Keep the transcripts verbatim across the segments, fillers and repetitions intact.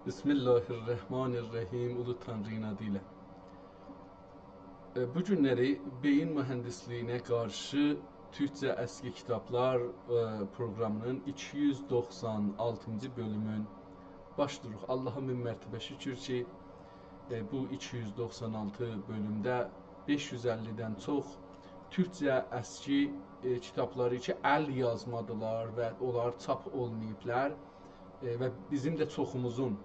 بسم الله الرحمن الرحیم. اولو تانری‌نین آدی ایله. ائ، بو گونلری بئیین موهندیسلیگینه قارشی تورکجه اسکی کیتابلار، ائ، پروقرامی‌نین ایکی یوز دوخسان آلتینجی بؤلومون باشلاییریق. آللاها مین مرتبه شوکور کی، ائ، بو ایکی یوز دوخسان آلتی بؤلومده بئش یوز اللی‌دن چوخ تورکجه اسکی، ائ، کیتابلاری کی، ال یازمادیلار و اونلار چاپ اولماییبلار، ائ، و بیزیم ده چوخوموزون،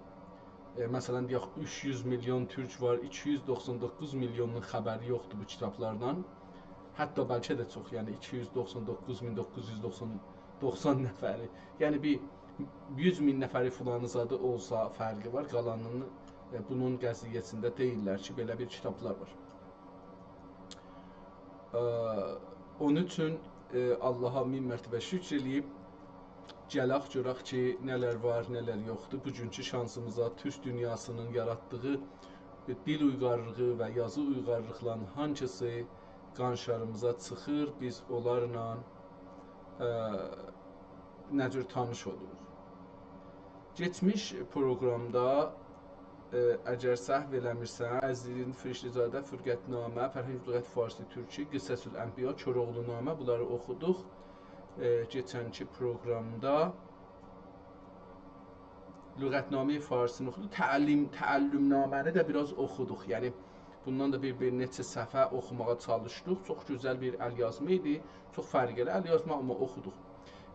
ائ، مثلا، دئیک، اوچ یوز میلیون تورک وار، ایکی یوز دوخسان دوققوز میلیونون خبری یوخدور بو کیتابلاردان. حتی بلکه ده چوخ، یعنی ایکی یوز دوخسان دوققوز مین دوققوز یوز دوخسان، دوخسان نفری. یعنی بیر یوز مین نفری فلانی زادی اولسا فرقی وار، قالانینی، ائ، بونون قضیه‌سینده دئییرلر کی، بئله بیر کیتابلار وار. ائ، اونون اوچون، ائ، آللاها مین مرتبه شوکور ائله‌ییب، گلک گؤرک کی، نه‌لر وار، نه‌لر یوخدور. بوگونکو شانسیمیزا تورک دونیاسی‌نین یاراتدیغی، ائ، دیل اویغارلیغی و یازی اویغارلیقلارین هانسیسی قانشاریمیزا چیخیر، بیز اونلارلا، ائ، نه جور تانیش اولوروق. کئچمیش پروقرامدا، ائ، اگر سهو ائله‌میرسم، عزیزین فرشته‌زاده، فرقت‌نامه، فرهنگ لغت فارسی ترکی، قصص‌الانبیا، کوراوغلونامه، بونلاری اوخودوق. ائ، کئچنکی پروقرامدا لغت‌نامه فارسی‌نی اوخودوق. تعلیم، تعلم‌نامه‌نی ده بیر آز اوخودوق. یعنی، بوندان دا بیر، بیر نئچه صفحه اوخوماغا چالیشدیق. چوخ گؤزل بیر ال‌یازما ایدی. چوخ فرقلی ال‌یازما، آمما اوخودوق.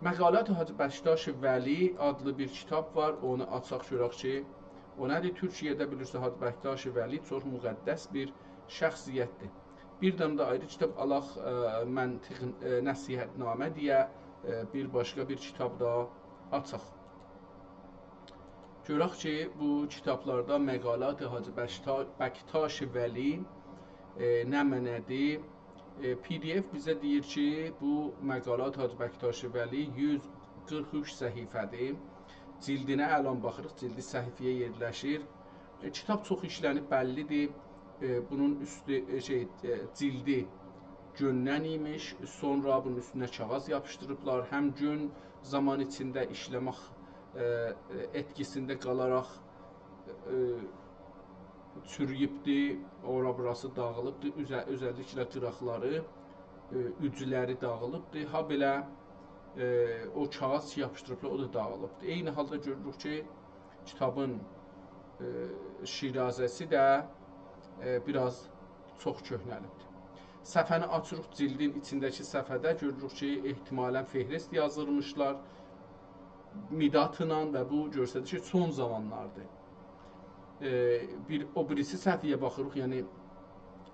مقالات حاجی بکتاش ولی آدلی بیر کیتاب وار. اونو آچاق گؤرک کی، او نه‌دیر؟ تورکیه‌ده بیلیرسینیز، حاجی بکتاش ولی چوخ مقدس بیر شخصیت‌دیر. بیر دنه ده آیری کیتاب آلاق، ائ، منطق، ائ، نصیحت‌نامه دئیه، ائ، بیر باشقا بیر کیتاب دا آچاق. گؤرک کی، بو کیتابلاردا مقالات حاجی بکتا-، بکتاش ولی، ائ، نمنه‌دیر؟ ائ، پی دی اف بیزه دئییر کی، بو مقالات حاجی بکتاش ولی یوز قیرخ اوچ صفحه‌دیر. جلدینه الان باخیریق، جلدی صفحه‌یه یئرلشیر. ائ، کیتاب چوخ ایشلنیب، بللی‌دیر. ائ، بونون اوستو، ائ، شئی، ائ، جلدی گؤندن ایمیش، سونرا بونون اوستونه کاغیذ یاپیشدیریبلار. هم گؤن زامان ایچینده ایشله‌مک، ائ، ائ، ائتکی‌سینده قالاراق، ائ، چورویوبدی، اورا بوراسی داغیلیبدی، اوزه-، اؤزللیکله قیراقلاری، ائ، اوجلری داغیلیبدی. هابئله، ائ، او کاغیذ کی یاپیشدیریبلار، او دا داغیلیبدی. عینی حالدا گؤروروک کی، کیتابین، ائ، شیرازه‌سی ده، ائ، بیر آز چوخ کؤهنه‌لیبدیر. صفحه‌نی آچیریق، جلدین ایچینده‌کی صفحه‌ده گؤروروک کی، احتمالاً فهرست یازیلمیشلار مدادلا و بو گؤستریر کی، سون زامانلاردیر. ائ، بیر، او بیریسی صفحه‌یه باخیریق، یعنی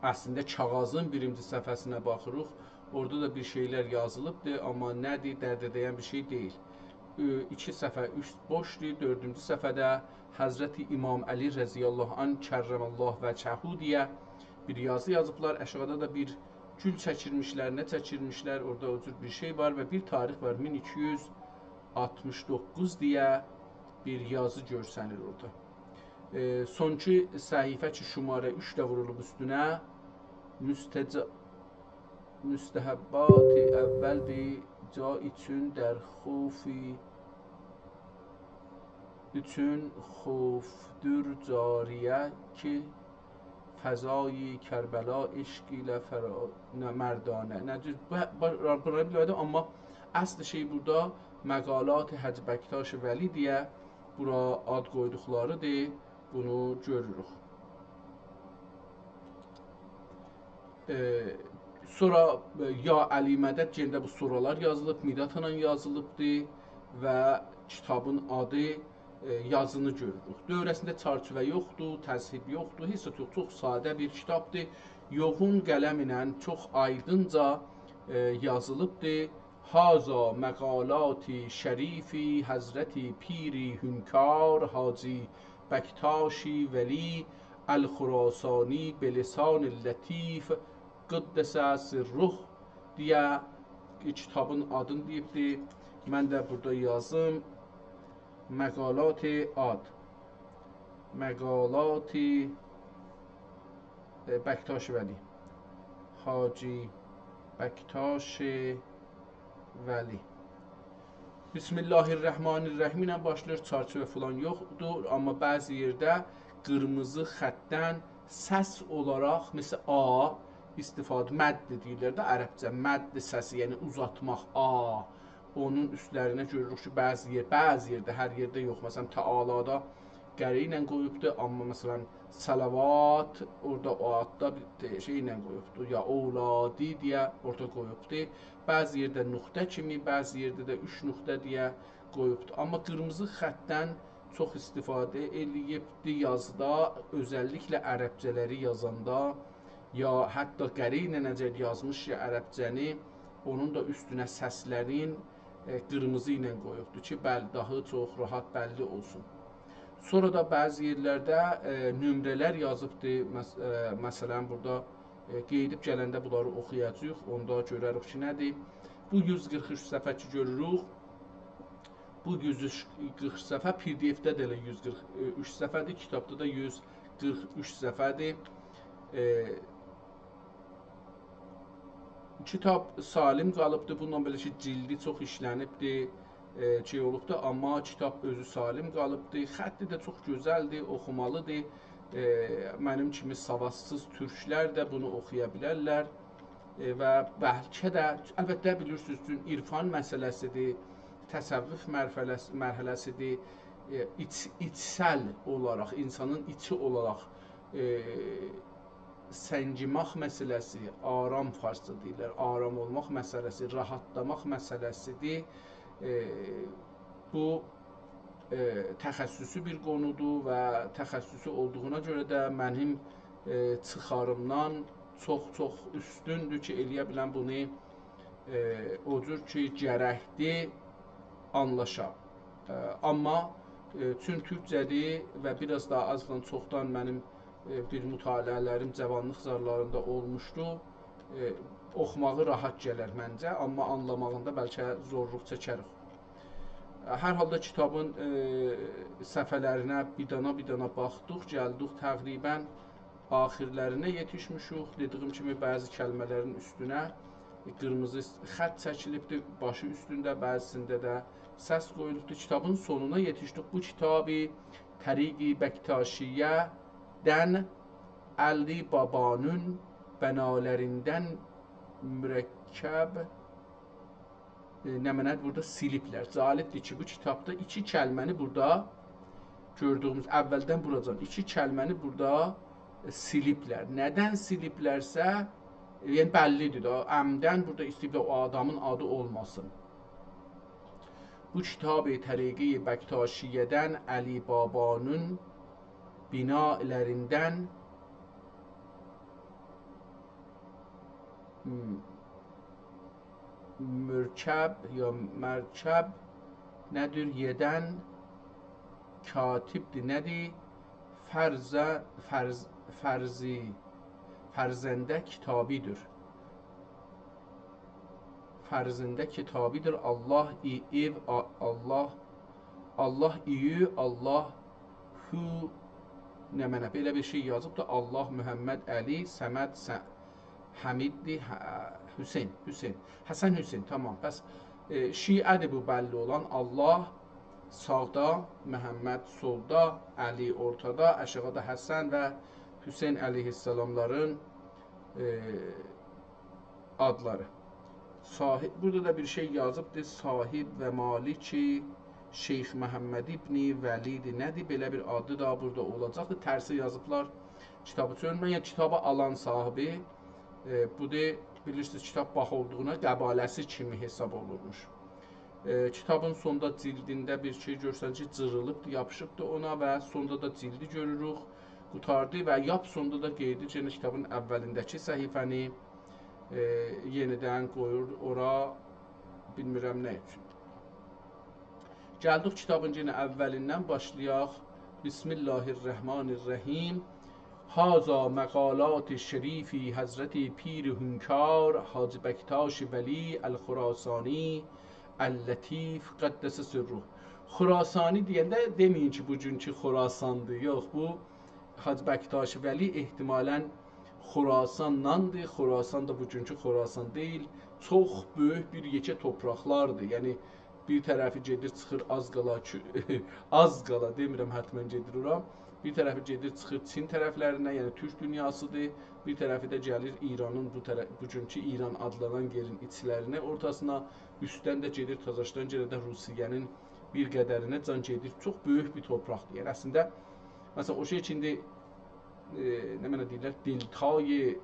اصلینده کاغیذین بیرینجی صفحه‌سینه باخیریق. اورادا دا بیر شئیلر یازیلیبدیر، آمما نه‌دیر، درده دَیَن بیر شئی دئییل. ائ، ایکی صفحه اوست بوشدور، دؤردونجو صفحه‌ده حضرت امام علی رضی الله عنه کرم الله وجهه دئیه بیر یازی یازیبلار. آشاغیدا دا بیر گول چکیرمیشلر، نه چکیرمیشلر، اورادا او جور بیر شئی وار و بیر تاریخ وار، مین ایکی یوز آلتمیش دوققوز دئیه بیر یازی گؤرسنیر اورادا. ائ، سونکی صفحه کی، شماره اوچ ده وورولوب اوستونه، مستج-، مستحبات اولدیر، جا اوچون در خوفی، اوچون خوفدور جاریه کی، فضای کربلا عشق ایله فرا-، نه، مردانه. نه جور، بو، بو، بورا بیلمه‌دیم، آمما اصل شئی بورادا مقالات حاجی بکتاش ولی دئیه بورا آد قویدوقلاریدیر. بونو گؤروروک. ائ، سونرا، ائ، یا علی مدد، یئنه ده بو سورالار یازیلیب، مدادلا یازیلیبدیر و کیتابین آدی، ائ، یازینی گؤروروک. دؤوره‌سینده چرچیوه یوخدور، تذهیب یوخدور، هئچ زاد یوخ. چوخ ساده بیر کیتابدیر. یوغون قلم ایله چوخ آیدینجا، ائ، یازیلیبدیر. هذا مقالات شریف حضرت پیر هونکار حاجی بکتاش ولی الخراسانی به لسان لطیف قدس سره دئیه کیتابین آدینی دئییبدی. من ده بورادا یازیم. مقالات آد. مقالات، ائ، بکتاش ولی. حاجی بکتاش ولی. بسم الله الرحمن الرحیم ایله باشلاییر، چرچیوه فلان یوخدور، آمما بعضی یئرده قیرمیزی خطدن سس اولاراق، مثل آ، استفاده، مد دئییرلر ده عربجه، مد سسی، یعنی اوزاتماق، آ، اونون اوستلرینه گؤروروک کی، بعضی یئر، بعضی یئرده، هر یئرده یوخ، مثلا، تعالی‌دا قره ایله قویوبدور، آمما، مثلا، صلوات، اورادا او آددا بیر ده-، شئی ایله قویوبدور، یا اولادی دئیه اورادا قویوبدور. بعضی یئرده نقطه کیمی، بعضی یئرده ده اوچ نقطه دئیه قویوبدور. آمما قیرمیزی خطدن چوخ استفاده ائله‌ییبدی یازیدا، اؤزللیکله عربجه‌لری یازاندا، یا حتی قره ایله نئجه یازمیش کی عربجه‌نی، اونون دا اوستونه سسلرین، ائ، قیرمیزی ایله قویوبدور کی، بل-، داها چوخ راحت بللی اولسون. سونرا دا بعضی یئرلرده، ائ، نمره‌لر یازیبدی. مس-، ائ، مثلا، بورادا، ائ، قئییدیب گلنده بونلاری اوخویاجاغیق، اوندا گؤرریک کی، نه‌دیر. بو یوز قیرخ اوچ صفحه کی گؤروروک، بو یوز قیرخ صفحه PDF-ده ده ائله یوز قیرخ اوچ صفحه‌دیر، کیتابدا دا یوز قیرخ اوچ صفحه‌دیر. ائ، کیتاب سالم قالیبدیر، بونونلا بئله کی، جلدی چوخ ایشلنیبدیر، ائ، شئی اولوبدور، آمما کیتاب اؤزو سالم قالیبدیر. خطی ده چوخ گؤزلدیر، اوخومالیدیر. ائ، منیم کیمی سوادسیز تورکلر ده بونو اوخویا بیلرلر. ائ، و بلکه ده، البته، بیلیرسینیز، چون عرفان مسئله‌سیدیر، تصوف مرحله‌س-، مرحله‌سیدیر، ائ، ایچ-، ایچسل اولاراق، اینسانین ایچی اولاراق، ائ، سنگیماق مسئله‌سی، آرام، فارسدا دئییرلر، آرام اولماق مسئله‌سی، راحاتلاماق مسئله‌سیدیر. ائ، بو، ائ، تخصصی بیر قونودور و تخصصی اولدوغونا گؤره ده منیم، ائ، چیخاریمدان چوخ-چوخ اوستوندور کی، ائلیه بیلم بونو، ائ، او جور کی، گرکدیر، آنلاشام. ائ، آمما، ائ، چون تورکجه‌دیر و بیر آز داها آزدان چوخدان منیم، ائ، بیر مطالعه‌لریم جاوانلیق زارلاریندا اولموشدو، ائ، اوخوماغی راحت گلر منجه، آمما آنلاماغیندا بلکه زورلوق چکریک. هر حالدا کیتابین، ائ، صفحه‌لرینه بیر دانا بیر دانا باخدیق، گلدیک تقریبا آخیرلرینه یئتیشمیشیک. دئدیگیم کیمی، بعضی کلمه‌لرین اوستونه قیرمیزی خط چکیلیبدیر، باشی اوستونده، بعضیسینده ده سس قویولوبدور. کیتابین سونونا یئتیشدیک. بو کیتابی طریق بکتاشیه‌دن علی بابانین بنالریندن مرکب، ائ، نمنه‌دیر بورادا سیلیبلر. جالبدیر کی، بو کیتابدا ایکی کلمه‌نی بورادا گؤردویوموز، اولدن بوراجان ایکی کلمه‌نی بورادا، ائ، سیلیبلر. ندن سیلیبلرسه، ائ، یعنی بللیدیر ده، عمداً بورادا ایسته‌ییبلر او آدامین آدی اولماسین. بو کیتابی طریق بکتاشیه‌دن علی بابانین بنالریندن، هوم، مرکب یا مرکب ندیر؟ یئدن کاتبدیر، ندیر؟ فرز، فرز، فرزی، فرزنده کتابیدیر. فرزنده کتابیدیر. الله ای، ایو، آ-، الله، الله ایو، الله هو، نمنه، بئله بیر شئی یازیبدیر. الله، محمد، علی، صمد، س-، حمیددیر، ح-، حسین، حسین، حسن حسین، تامام. پس، ائ، شیعه‌دیر بو بللی اولان. الله ساغدا، محمد سولدا، علی اورتادا، آشاغیدا حسن و حسین علیه‌السلاملارین، ائ، آدلاری. صاحب، بورادا دا بیر شئی یازیبدیر. صاحب و مالکی شیخ محمد ابن ولید ندیر؟ بئله بیر آدی دا بورادا اولاجاقدیر. ترسی یازیبلار کیتابی چؤنمه‌یه. کیتابی آلان صاحبی، ائ، بو دا، بیلیرسینیز، کیتاب باها اولدوغونا قباله‌سی کیمی حساب اولونموش. ائ، کیتابین سوندا جلدینده بیر شئی گؤرسن کی، جیریلیبدیر، یاپیشیبدیر اونا و سوندا دا جلدی گؤروروک، قوتاردی و لاپ سوندا دا قئییدیر کی، یئنه کیتابین اولینده‌کی صفحه‌نی، ائ، یئنیدن قویور اورا، بیلمیرم نه اوچون. گلدیک کیتابین یئنه اولیندن باشلایاق. بسم الله الرحمن الرحیم. هذا مقالات شریف حضرت پیر هونکار حاج بکتاش ولی الخراسانی اللطیف قدس سره. خراسانی دئینده دئمه‌یین کی، بوگونکو خراساندیر. یوخ، بو حاج بکتاش ولی احتمالاً خراسانداندیر. خراسان دا بوگونکو خراسان دئییل. چوخ بؤیوک بیر یئکه توپراقلاردیر. یعنی، بیر طرفی گئدیر، چیخیر، آز قالا کی، آز قالا، دئمیرم حتماً گئدیر اورا. بیر طرفی گئدیر، چیخیر چین طرفلرینه، یعنی تورک دونیاسیدیر. بیر طرفی ده گلیر ایرانین بو طرف، بوگونکو ایران آدلانان یئرین ایچلرینه، اورتاسینا، اوستدن ده گئدیر تازاشدان، گئنه ده روسیه‌نین بیر قدرینه‌جان گئدیر. چوخ بؤیوک بیر تورپاقدیر. یعنی اصلینده، مثلاً، او شئی کی، ایندی ائ، نمنه دئییرلر، دلتای، ائ،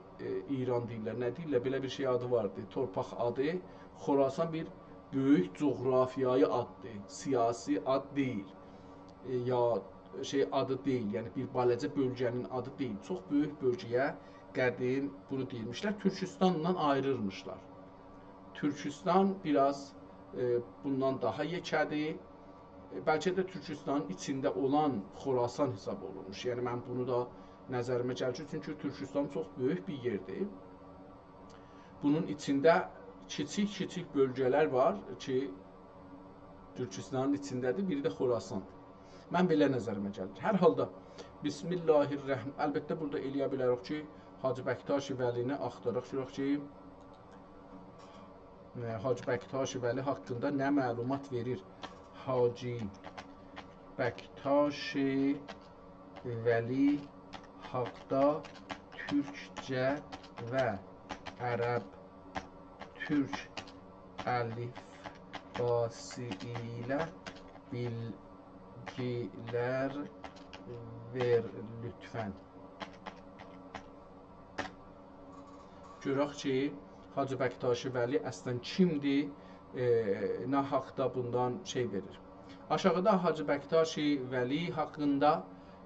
ایران دئییرلر، نه دئییرلر، بئله بیر شئی آدی واردی، تورپاق آدی. خراسان بیر بؤیوک جغرافیایی آددیر، سیاسی آد دئییل. ائ، یا شئی آدی دئییل، یعنی بیر بالاجا بؤلگه‌نین آدی دئییل. چوخ بؤیوک بؤلگه‌یه قدیم بونو دئییرمیشلر، تورکوستاندان آییریرمیشلار. تورکوستان بیر آز، ائ، بوندان داها یئکه‌دیر. ائ، بلکه ده تورکوستانین ایچینده اولان خراسان حساب اولونموش. یعنی، من بونو دا نظریمه گلیر، چونکی تورکوستان چوخ بؤیوک بیر یئردیر. بونون ایچینده کیچیک-کیچیک بؤلگه‌لر وار کی، تورکوستانین ایچینده‌دیر، بیری ده خراساندیر. من بئله نظریمه گلیر. هر حالدا، بسم الله الرحمن، البته، بورادا ائلیه بیلریک کی، حاجی بکتاش ولی‌نی آختاراق گؤرک کی، ائ، حاجی بکتاش ولی حاقیندا نه معلومات وئریر؟ حاجی بکتاش ولی حاقدا تورکجه و عرب تورک الیفباسی ایله بیلگیلر وئر لطفاً. گؤرک کی، حاجی بکتاش ولی اصلاً کیمدیر، ائ، نه حاقدا بوندان شئی وئریر. آشاغیدا حاجی بکتاش ولی حاقیندا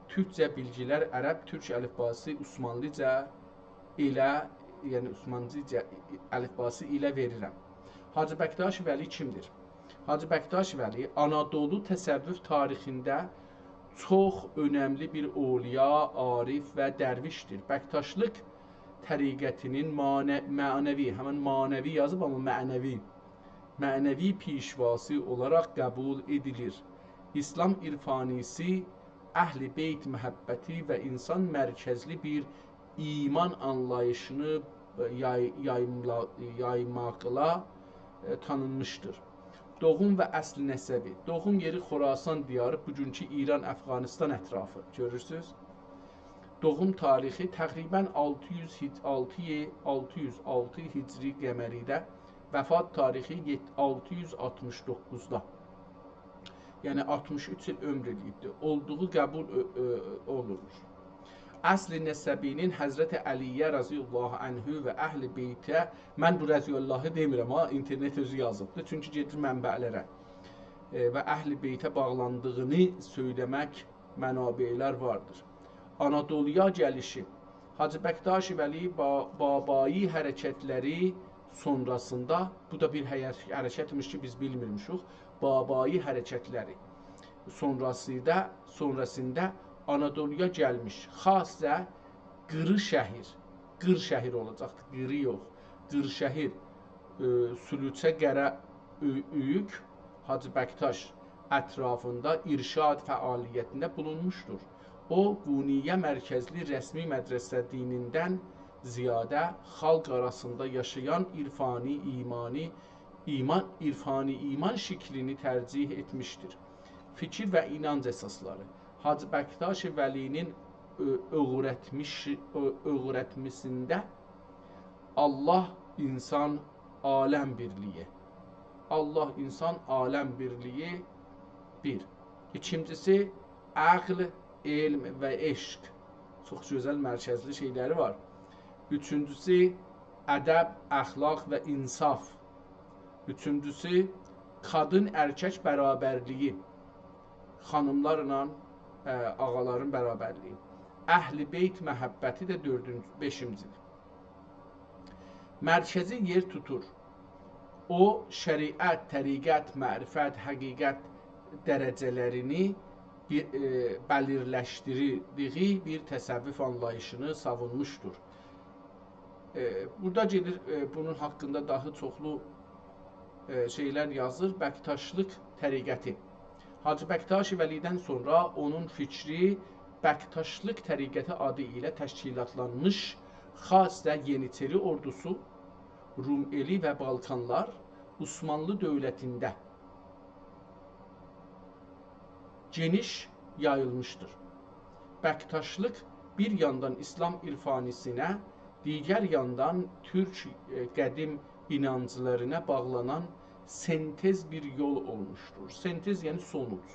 تورکجه بیلگیلر، عرب تورک الیفباسی، عثمانلیجا ایله، یعنی عثمانلیجا الیفباسی ایله وئریرم. حاجی بکتاش ولی کیمدیر؟ حاجی بکتاش ولی آنادولو تصوف تاریخینده چوخ اؤنملی بیر اولیا، عارف و درویشدیر. بکتاشلیق طریقتینین معنی-، معنوی، همین معنوی یازیب، آمما معنوی، معنوی پیشواسی اولاراق قبول ائدیلیر. ایسلام عرفانی‌سی، اهل بیت محبتی و انسان مرکزلی بیر ایمان آنلاییشینی یای-، یاییملا-، یایماقلا، ائ، تانینمیشدیر. دوغوم و اصل نسبی. دوغوم یئری خراسان دیاری، بوگونکو ایران، افغانستان اطرافی. گؤرورسوز؟ دوغوم تاریخی تقریباً آلتی یوز هیج-، آلتی، آلتی یوز آلتی هجری قمریده، وفات تاریخی یئت-، آلتی یوز آلتمیش دوققوزدا. یعنی آلتمیش اوچ ایل عؤمور ائله‌ییبدی. اولدوغو قبول اؤ-، اؤ-، اولونور. اصل نسبی‌نین حضرت علی‌یه رضی الله عنه و اهل بیته، من بو رضی اللهی دئمیرم ها، اینترنت اؤزو یازیبدی. چونکی گئدیر منبع‌لره. ائ، و اهل بیته باغلاندیغینی سؤیله‌مک منابع‌لر واردیر. آنادولویا گلیشی. حاجی بکتاش ولی با-، بابایی حرکتلری سونراسیندا، بو دا بیر حیه-، حرکتمیش کی، بیز بیلمیرمیشیک، بابایی حرکتلری سونراسیندا، سونراسیندا آنادولویا گلمیش، خاصه قیرشهیر، قیرشهیر اولاجاقدی، قیری یوخ، قیرشهیر، ائ، سولوچه قره اؤ-، اؤیوک، حاجی بکتاش اطرافیندا ارشاد فعالیتینده بولونموشدور. او، قونیه مرکزلی رسمی مدرسه دینیندن زیاده خالق آراسیندا یاشایان عرفانی، ایمانی، ایمان، عرفانی ایمان شکلینی ترجیح ائتمیشدیر. فیکیر و اینانج اساسلاری. حاجی بکتاش ولی‌نین اؤ-، اؤیرتمیش-، اؤ-، اؤیرتمه‌سینده الله، انسان، عالم بیرلیگی. الله، انسان، عالم بیرلیگی بیر. ایکینجیسی، عقل، علم و عشق. چوخ گؤزل مرکزلی شئیلری وار. اوچونجوسو، ادب، اخلاق و انصاف. اوچونجوسو، قادین ارکک برابرلیگی. خانیملارلا، ائ، آغالارین برابرلیگی. اهل بیت محبتی ده دؤردونجو، بئشینجی‌دیر. مرکزی یئر توتور. او، شریعت، طریقت، معرفت، حقیقت درجه‌لرینی بی-، ائ، بلیرلشدیردیگی بیر تصوف آنلاییشینی ساوونموشدور. ائ، بورادا گئدیر، ائ، بونون حاقیندا داها چوخلو، ائ، شئیلر یازیر. بکتاشلیق طریقتی. حاجی بکتاش ولی‌دن سونرا اونون فیکری بکتاشلیق طریقتی آدی ایله تشکیلاتلانمیش خاصه یئنیچری اوردوسو، روم‌الی و بالکانلار، عثمانلی دؤولتینده گئنیش یاییلمیشدیر. بکتاشلیق بیر یاندان ایسلام عرفانی‌سینه، دیگر یاندان تورک، ائ، قدیم اینانجلارینا باغلانان سنتز بیر یول اولموشدور. سنتز، یعنی سونوج.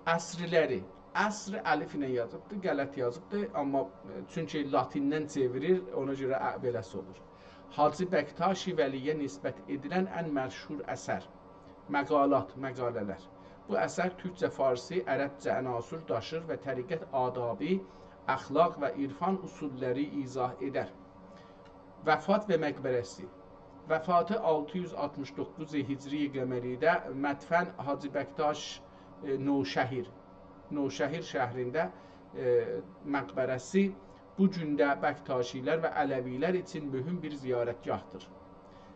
عصرلری، عصر الف ایله یازیبدی، غلط یازیبدی، آمما، ائ، چونکی لاتیندن چئویریر، اونا گؤره ا-، بئله‌سی اولور. حاجی بکتاش ولی‌یه نسبت ائدیلن ان مشهور اثر، مقالات، مقاله‌لر. بو اثر تورکجه، فارسی، عربجه عناصر داشیر و طریقت آدابی، اخلاق و عرفان اصوللری ایضاح ائدر. وفات و مقبره‌سی. وفاتی آلتی یوز آلتمیش دوققوز هجری قمری‌ده، مدفن حاجی بکتاش، ائ، نوشهیر، نوشهیر شهرینده، ائ، مقبره‌سی بو گون ده بکتاشی‌لر و علوی‌لر اوچون مهم بیر زیارتگاهدیر.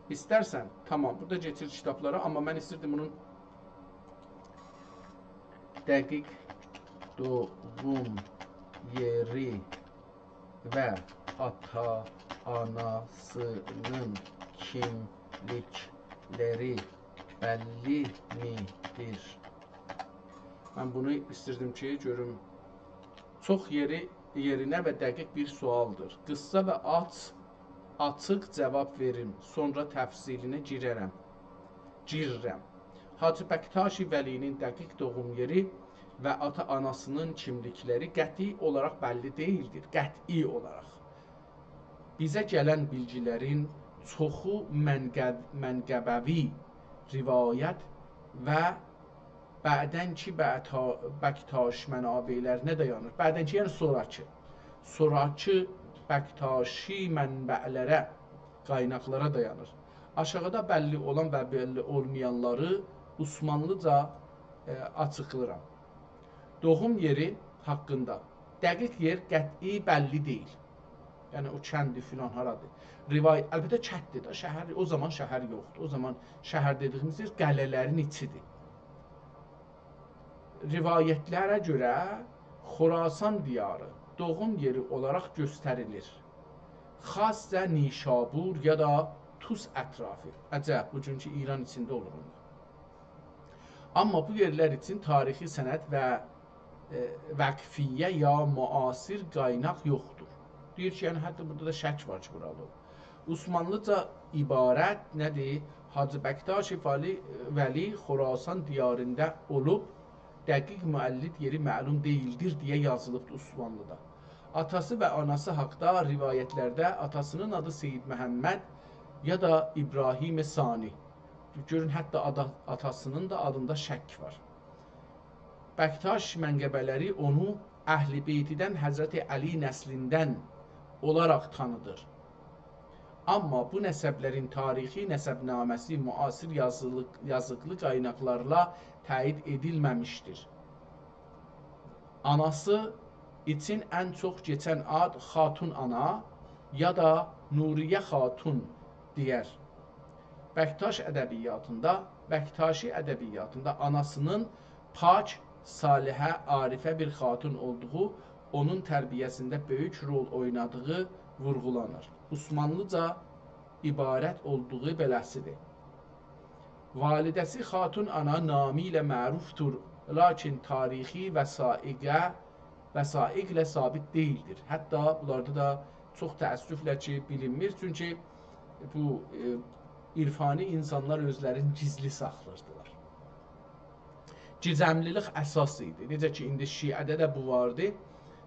ایسترسن، تامام، بورادا کئچیر کیتابلارا، آمما من ایستیردیم بونون دقیق دوغوم یئری و آتا-آناسینین کیملیکلری بللی می‌دیر؟ من بونو ایستیردیم کی، گؤروم. چوخ یئری، یئرینه و دقیق بیر سؤالدیر. قیسا و آچ-، آچیق جاواب وئرین، سونرا تفصیلینه گیررم. گیررم. حاجی بکتاش ولی‌نین دقیق دوغوم یئری و آتا-آناسینین کیملیکلری قطعی اولاراق بللی دئییلدیر. قطعی اولاراق. بیزه گلن بیلگی‌لرین چوخو منقب-، منقبوی روایت و بعدن‌کی بعتا-، بکتاش منابع‌لرینه دایانیر. بعدن‌کی، یعنی سونراکی. سونراکی بکتاشی منبع‌لره، قایناقلارا دایانیر. آشاغیدا بللی اولان و بللی اولمایانلاری عثمانلیجا، ائ، آچیقلاییرام. دوغوم یئری حاقیندا. دقیق یئر قطعی بللی دئییل. یعنی او کندی فلان هارادیر. روای-، البته کنددیر ده، شهر، او زامان شهر یوخدور. او زامان شهر دئدیییمیز یئر قلعه‌لرین ایچیدیر. روایتلره گؤره خراسان دیاری دوغوم یئری اولاراق گؤستریلیر. خاصه نیشابور یا دا طوس اطرافی. عجب، بوگونکو ایران ایچینده اولور اونلار. آمما بو یئرلر اوچون تاریخی سند و، ائ، وقفیه یا معاصر قایناق یوخدور. دئییر کی، یعنی حتی بورادا دا شک وار کی، بورالی اولوب. عثمانلیجا عبارت نه‌دیر؟ حاجی بکتاش ولی، ولی خراسان دیاریندا اولوب، دقیق مولد یئری معلوم دئییلدیر دئیه یازیلیبدیر عثمانلیدا. آتاسی و آناسی حاقدا روایتلرده آتاسینین آدی سید محمد یا دا ابراهیم ثانی. گؤرون، حتی آدا-، آتاسینین دا آدیندا شک وار. بکتاش منقبه‌لری اونو اهل بیتیدن، حضرت علی نسلیندن اولاراق تانیدیر. آمما بو نسبلرین تاریخی نسبنامه‌سی معاصر یازیلی-، یازیقلی قایناقلارلا تأیید ائدیلمه‌میشدیر. آناسی اوچون ان چوخ کئچن آد خاتون آنا یا دا نوریه خاتون دئیر. بکتاش ادبیاتیندا، بکتاشی ادبیاتیندا آناسینین پاک، صالحه، عارفه بیر خاتون اولدوغو، اونون تربیه‌سینده بؤیوک رول اوینادیغی وورغولانیر. عثمانلیجا عبارت اولدوغو بئله‌سیدیر. والده‌سی خاتون آنا نامی ایله معروفدور، لاکین تاریخی وثایقه، وثایقله ثابت دئییلدیر. حتی بونلاردا دا چوخ تأسفله کی، بیلینمیر. چونکی بو، ائ، عرفانی اینسانلار اؤزلرینی گیزلی ساخلاییردیلار. گیزملیلیک اساس ایدی. نئجه کی، ایندی شیعه‌ده ده بو واردی.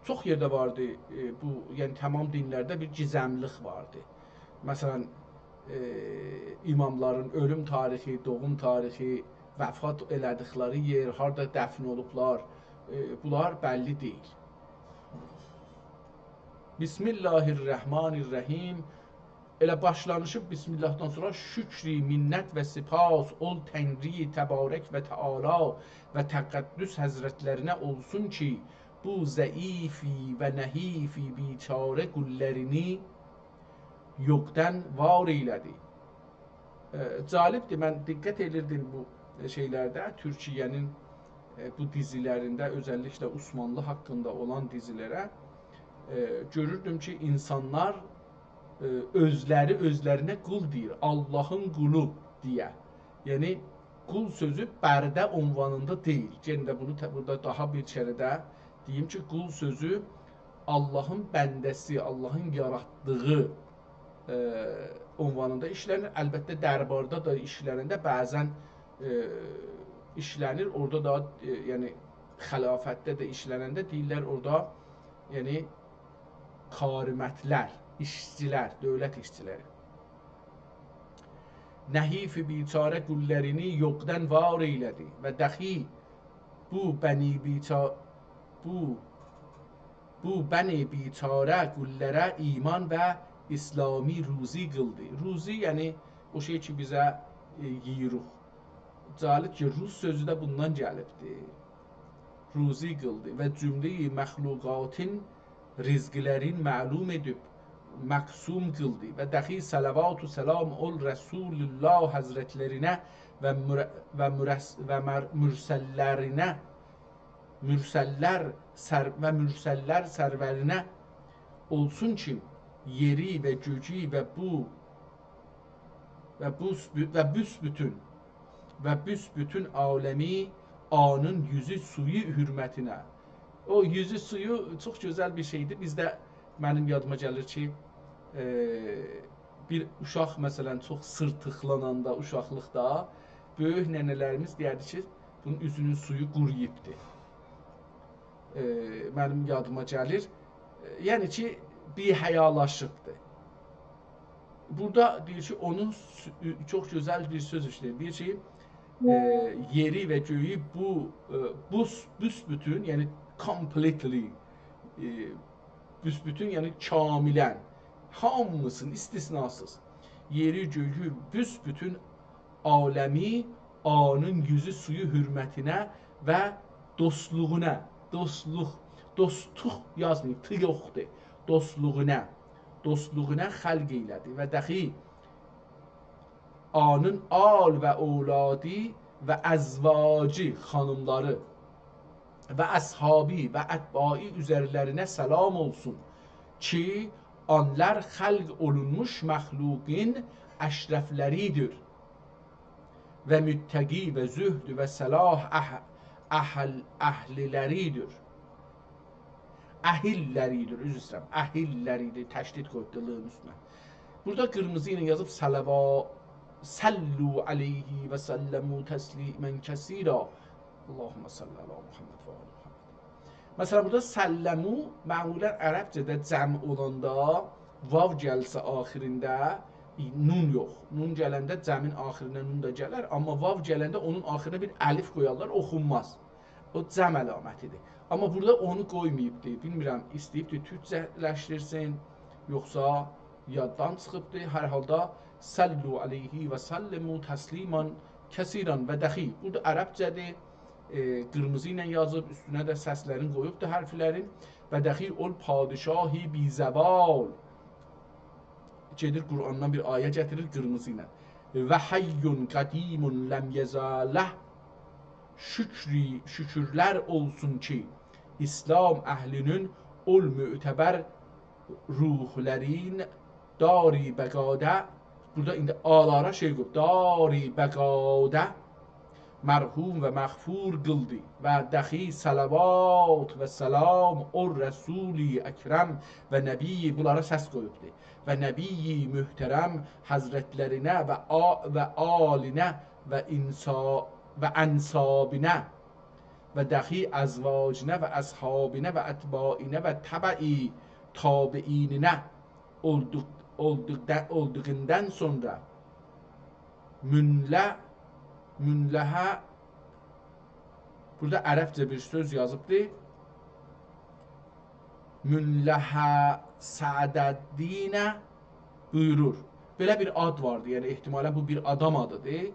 چوخ یئرده واردی، ائ، بو، یعنی تمام دینلرده بیر گیزملیلیک واردی. مثلا، ائ، اماملارین اؤلوم تاریخی، دوغوم تاریخی، وفات ائله‌دیکلری یئر، هاردا دفن اولوبلار، ائ، بونلار بللی دئییل. بسم الله الرحمن الرحیم. ائله باشلانیشی بسم اللهدان سونرا: «شکری، منت و سپاس اول تنگری تبارک و تعالی و تقدس حضرتلرینه اولسون کی، بو ضعیفی و نحیفی بیچاره قوللرینی یوخدان وار ائیله‌دی.» ائ، جالبدیر، من دقت ائدیردیم بو شئیلرده، تورکیه‌نین، ائ، بو دیزیلرینده، اؤزللیکله عثمانلی حاقیندا اولان دیزیلره، ائ، گؤروردوم کی، اینسانلار، ائ، اؤزلری اؤزلرینه قول دئییر، آللاهین قولو دئیه. یعنی، قول سؤزو برده عنوانیندا دئییل. یئنه ده بونو ته-، بورادا داها بیر کره ده دئییم کی، قول سؤزو آللاهین بنده‌سی، آللاهین یاراتدیغی، ائ، عنوانیندا ایشله‌نیر. البته، درباردا دا ایشله‌ننده بعضا، ائ، ایشله‌نیر. اورادا دا، ائ، یعنی، خلافتده ده ایشله‌ننده دئییرلر اورادا، یعنی، کارمندلر، ایشچیلر، دؤولت ایشچیلری. نحیف بیچاره قوللرینی یوخدان وار ائیله‌دی و دخی بو بنی بیچا-، بو، بو بنی بیچاره قوللره ایمان و اسلامی روزی قیلدی. روزی، یعنی او شئی کی، بیزه، ائ، یئییروق. جالب کی، روز سؤزو ده بوندان گلیبدیر. روزی قیلدی و جمله‌ی مخلوقاتین رزقلرین معلوم ائدیب مقسوم قیلدی و دخی صلوات و سلام اول رسول الله حضرتلرینه و مر-، و مرس-، و مر-، مرسللرینه، مرسللر سر-، و مرسللر سرورینه اولسون کی، یئری و گؤیو و بو و بوس-، و بوسبوتون، و بوسبوتون عالمی آنین یوزو سویو حرمتینه. او یوزو سویو چوخ گؤزل بیر شئیدیر. بیزده، منیم یادیما گلیر کی، ائ، بیر اوشاق، مثلا، چوخ سیرتیقلاناندا، اوشاقلیقدا، بؤیوک ننه‌لریمیز دئیردی کی، بونون اوزونون سویو قورویوبدور. ائ، منیم یادیما گلیر. ائ، یعنی کی، بی‌حیالاشیبدیر. بورادا دئییر کی، اونون سو-، چوخ گؤزل بیر سؤز ایشله‌ییر. دئییر کی، ائ، یئری و گؤیو بو، ائ، بوس-، بوسبوتون، یعنی completely، ائ، بوسبوتون، یعنی کاملا، هامیسینی، استثناسیز. یئری، گؤیو، بوسبوتون عالمی آنین یوزو سویو حرمتینه و دوستلوغونا، دوستلوق، دوستلوق یازماییب، ت یوخدور، دوستلوغونا، دوستلوغونا خلق ائیله‌دی و دخی آنین آل و اولادی و ازواجی، خانیملاری، و اصحابی و اتباعی اوزرلرینه سلام اولسون کی، آنلار خلق اولونموش مخلوقین اشرفلریدیر و متقی و زهد و صلاح اح-، اهل-، اهللریدیر. اهللریدیر، عذر ایسته‌ییرم. اهللریدیر، تشدید قویوب د لین اوستونه. بورادا قیرمیزی ایله یازیب صلوا-، صلوا علیه و سلموا تسلیما کثیرا. اللهم صل علی محمد و آل محمد. مثلا، بورادا سلموا معمولا عربجه‌ده جمع اولاندا واو گلسه آخیرینده، نون یوخ. نون گلنده جمعین آخیرینده نون دا گلر، آمما واو گلنده اونون آخیریندا بیر الف قویارلار، اوخونماز. او جمع علامتیدیر. آمما بورادا اونو قویماییبدی. بیلمیرم، ایسته‌ییبدی تورکجه‌لشدیرسین، یوخسا یاددان چیخیبدی. هر حالدا صلوا علیه و سلموا تسلیما کثیرا و دخی. بورادا عربجه‌دیر. ائ، قیرمیزی ایله یازیب، اوستونه ده سسلرین قویوبدو، حرفلرین. و دخی اول پادشاهی بی‌زوال. گئدیر قرآندان بیر آیه گتیریر قیرمیزی ایله. و حی قدیم لم یزل. شوکری-، شوکورلر اولسون کی، اسلام اهلینین اول معتبر روحلرین دار بقادا، بورادا ایندی آلارا شئی قویوب، دار بقادا مرحوم و مغفور قیلدی و دخی صلوات و سلام او رسول اکرم و نبی، بونلارا سس قویوبدو، و نبی محترم حضرتلرینه و آ-، و آلینه و انسا-، و انسابینه و دخی ازواجینه و اصحابینه و اتباعینه و تبع تابعینینه اولدوق-، اولدوقدا-، اولدوغوندان سونرا مونله-، مونلهه، بورادا عربجه بیر سؤز یازیبدی. مونلهه سعدالدینه بویورور. بئله بیر آد واردی، یعنی احتمالا بو بیر آدام آدیدیر.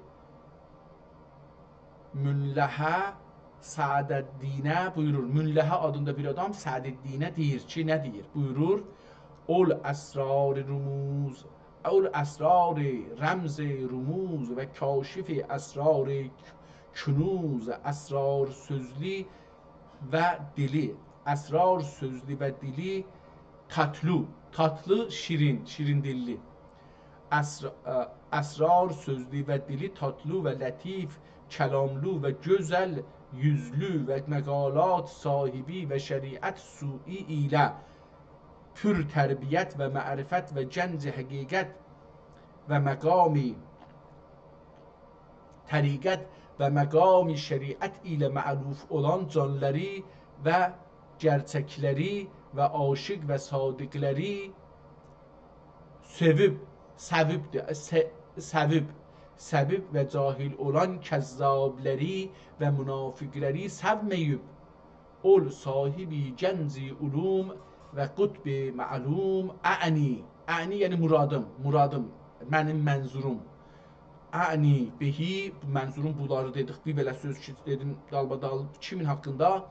مونلهه سعدالدینه بویورور. مونلهه آدیندا بیر آدام سعدالدینه دئییر کی، نه دئییر؟ بویورور: اول اسرار رموز، اول اسرار رمز رموز و کاشف اسرار کنوز، اسرار سؤزلو و دیلی، اسرار سؤزلو و دیلی تاتلی، تاتلی، شیرین، شیرین دیللی. اسر-، ا، اسرار سؤزلو و دیلی تاتلی و لطیف کلاملی و گؤزل یوزلو و مقالات صاحیبی و شریعت سویی ایله پور تربیت و معرفت و گنج حقیقت و مقام طریقت و مقام شریعت ایله معروف اولان جانلاری و گئرچکلری و عاشق و صادقلری سؤووب، سویبدیر، سه-، سویب، سویب و جاهل اولان کذابلری و منافقلری سومه‌ییب، اول صاحیبی گنج علوم و قطب معلوم، اعنی، اعنی یعنی مرادیم، مرادیم، منیم منظوروم. اعنی بهی، منظوروم بونلاری دئدیک، بیر بئله سؤز کی، دئدیم، دالبادال کیمین حاقیندا؟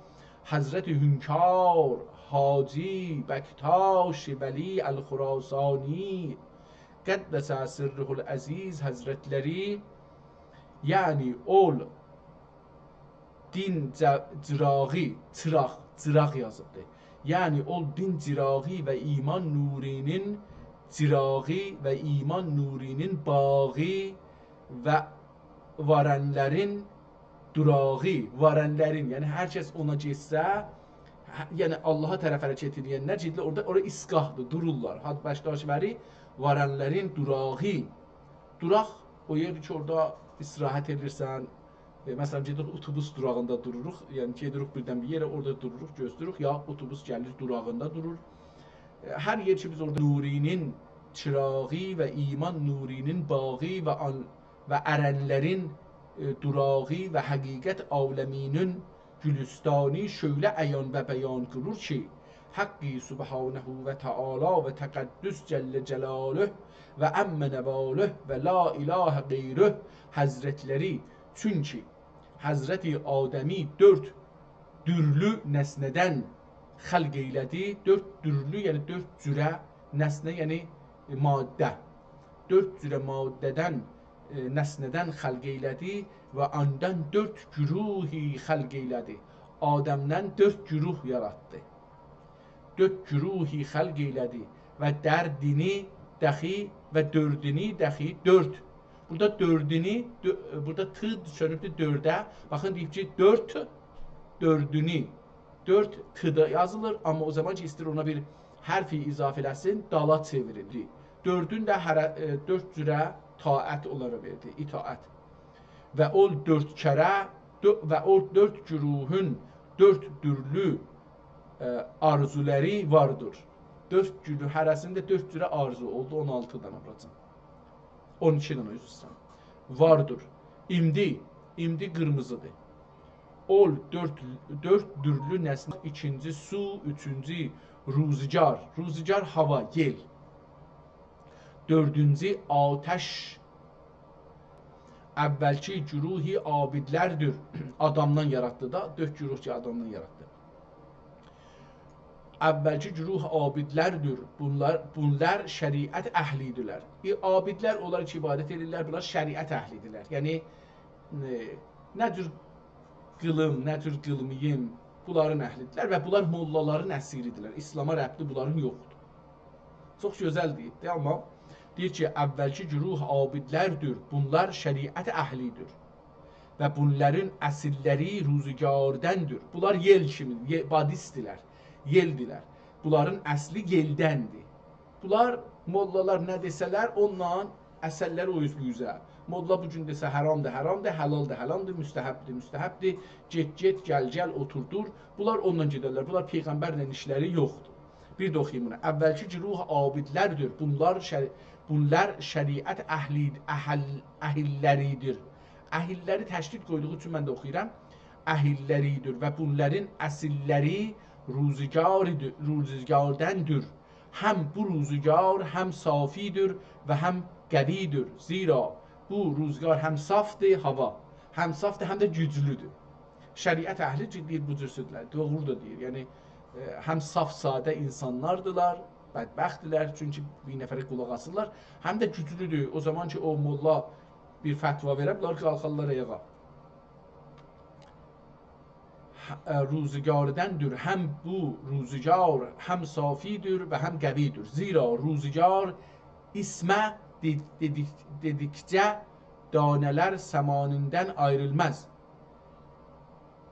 حضرت هونکار حاجی بکتاش ولی الخراسانی، قدس سره العزیز حضرتلری، یعنی اول دین جه-، جیراغی، چیراغ، جیراغ یازیبدیر. یعنی اول دین جیراغی و ایمان نوری‌نین جیراغی و ایمان نوری‌نین باغی و وارنلرین دوراغی، وارنلرین، یعنی هر کس اونا گئتسه، هه-، یعنی آللاها طرف حرکت ائدنلر، گئدیرلر اورادا، اورا ایستگاهدیر، دورورلار. حاجی بکتاش ولی وارنلرین دوراغی، دوراق، او یئردیر کی، اورادا استراحت ائدیرسن، ائ، مثلا، گئدیریک اوتوبوس دوراغیندا دوروروق، یعنی گئدیریک بیردن بیر یئره، اورادا دوروروق، گؤزله‌ییریک، یا اوتوبوس گلیر دوراغیندا دورور. ائ، هر یئر کی، بیز اورادا نوری‌نین چیراغی و ایمان نوری‌نین باغی و آن-، و ارنلرین، ائ، دوراغی و حقیقت عالمی‌نین گلستانی شؤیله عیان و بیان قیلیر کی، حقی سبحانه و تعالی و تقدس جل جلاله و عم نواله و لا اله غیره حضرتلری، چونکی حضرت آدمی دؤرد دورلو نسنه‌دن خلق ائیله‌دی. دؤرد دورلو، یعنی دؤرد جوره نسنه، یعنی ماده. دؤرد جوره ماده‌دن، ائ، نسنه‌دن خلق ائیله‌دی و آندان دؤرد گروهی خلق ائیله‌دی. آدمدن دؤرد گروه یاراتدی. دؤرد گروهی خلق ائیله‌دی و دردینی دخی و دؤردونی دخی دؤرد. بورادا دؤردونی، دؤ-، بورادا ت چؤنوبدور دؤرده. باخین، دئییب کی، دؤرد، دؤردونی. دؤرد ت دا یازیلیر، آمما او زامان کی، ایسته‌ییر اونا بیر حرفی اضافه ائله‌سین، دالا چئوریلدی. دؤردون ده هره-، ائ، دؤرد جوره طاعت اونلارا وئردی، اطاعت. و اول دؤرد کره، دؤ-، و اول دؤرد گروهون دؤرد دورلو، ائ، آرزولاری واردیر. دؤرد گروه، هره‌سینده دؤرد جوره آرزو اولدو، اون آلتی دنه بوراجان. اون ایکی دنه، عذر ایسته‌ییرم. واردیر. ایمدی، ایمدی قیرمیزیدیر. اول دؤرد، دؤرد دورلو نسنه، ایکینجی سو، اوچونجو روزگار. روزگار هاوا، یئل. دؤردونجو آتش. اولکی گروهی عابدلردیر. آدامدان یاراتدی دا، دؤرد گروه کی، آدامدان یاراتدی. اولکی گروه عابدلردیر. بونلار، بونلار شریعت اهلی‌دیرلر. ای، عابدلر اونلار کی، عبادت ائدیرلر، بونلار شریعت اهلی‌دیرلر. یعنی، ائ، نه جور قیلیم، نه جور قیلماییم، بونلارین اهلی‌دیرلر و بونلار موللالارین اسیری‌دیرلر. ایسلاما ربطی بونلارین یوخدور. چوخ گؤزل دئییبدی، آمما دئییر کی، اولکی گروه عابدلردیر، بونلار شریعت اهلی‌دیر. و بونلارین اسیللری روزگاردندیر. بونلار یئل کیمی، یئ-، بادیستدیلر، یئلدیلر. بونلارین اصلی یئلدندیر. بونلار، موللالار نه دئسه‌لر، اونونلا اسرلر او اوز بو اوزه. موللا بو گون دئسه، حرامدیر، حرامدیر، حلالدیر، حلالدیر، مستحبدیر، مستحبدیر، گئت، گئت، گل، گل، اوتور، دور. بونلار اونونلا گئدرلر. بونلار پیغمبرله ایشلری یوخدور. بیر ده اوخویوم بونو. اولکی گروه عابدلردیر. بونلار شر-، بونلار شریعت اهلی، اهل، اهللری‌دیر. اهللری تشدید قویدوغو اوچون من ده اوخویورام. اهللری‌دیر و بونلارین اسیللری روزگاری‌دیر، روزگاردندیر. هم بو روزگار هم صافی‌دیر و هم قوی‌دیر. زیرا بو روزگار هم صافدیر، هاوا، هم صافدیر، هم ده گوجلودور. شریعت اهلی کی، دئییر، بو جور سؤزلر. دوغرو دا دئییر. یعنی، ائ، هم صاف، ساده اینسانلاردیلار، بدبختدیلر، چونکی بیر نفره قولاق آسیرلار. هم ده گوجلودور. او زامان کی، او موللا بیر فتوا وئره، بونلار قالخارلار آیاغا. ه-، ائ، روزگاردندیر. هم بو روزگار هم صافی‌دیر و هم قوی‌دیر. زیرا روزگار اسمه دئ-، دئدیک-، دئدیکجه دانه‌لر سمانیندن آیریلماز.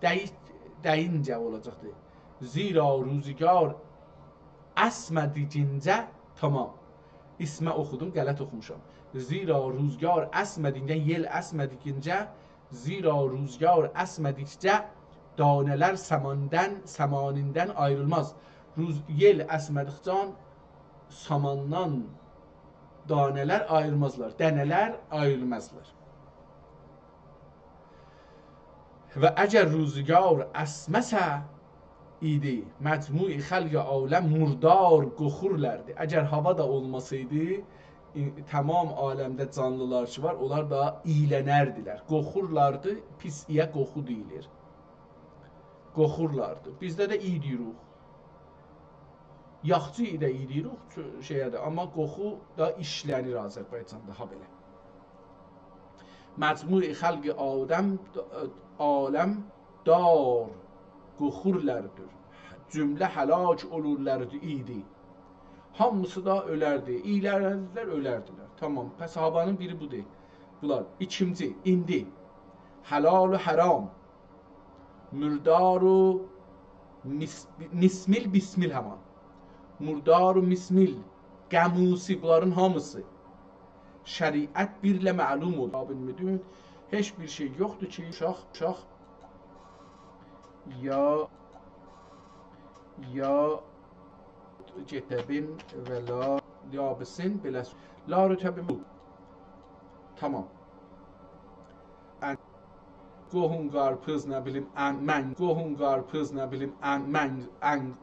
دئییک-، دئیینجه اولاجاقدیر. زیرا روزگار اسمه‌دیگینجه، تامام. اسمه اوخودوم، غلط اوخوموشام. زیرا روزگار اسمه‌دیگینجه، یئل اسمه‌دیگینجه، زیرا روزگار اسمه‌دیکجه دانه‌لر سماندن، سمانیندن آیریلماز. روز-، یئل اسمه‌دیکجه ساماندان دانه‌لر آیریلمازلار، دنه‌لر آیریلمازلار. و اگر روزگار اسمه‌سه ایدی، مجموع خلق عالم مردار قوخورلاردی. اگر هاوا دا اولماسایدی، ای-، تمام عالمده جانلیلار کی وار، اونلار دا اییلنردیلر. قوخورلاردی، پیس اییه قوخو دئییلیر. قوخورلاردی. بیزده ده ای دئییریک. یاخچی ای ده ای دئییریک، چو-، شئیه ده. آمما قوخو دا ایشله‌نیر آذربایجاندا، هابئله. مجموع خلق آدم، عالم دار قوخورلاردی. جمله هلاک اولورلاردی ایدی. هامیسی دا اؤلردی. اییلنردیلر، اؤلردیلر. تامام. پس هاوانین بیری بودور. بونلار. ایکینجی، ایندی. حلال و حرام. مردار و مس-، مسمل، بسمل همان. مردار و مسمل، قموسی، بونلارین هامیسی. شریعت بیرله معلوم اولور. آبین مدون، هئچ بیر شئی یوخدور کی، اوشاق، اوشاق یا، یا گئته‌بین و لا یابسین بئله س-، لا رطبین. تامام. ان-، قوهون قارپیز، نه بیلیم، ان-، من، قوهون قارپیز، نه بیلیم، ان-، من، ان-،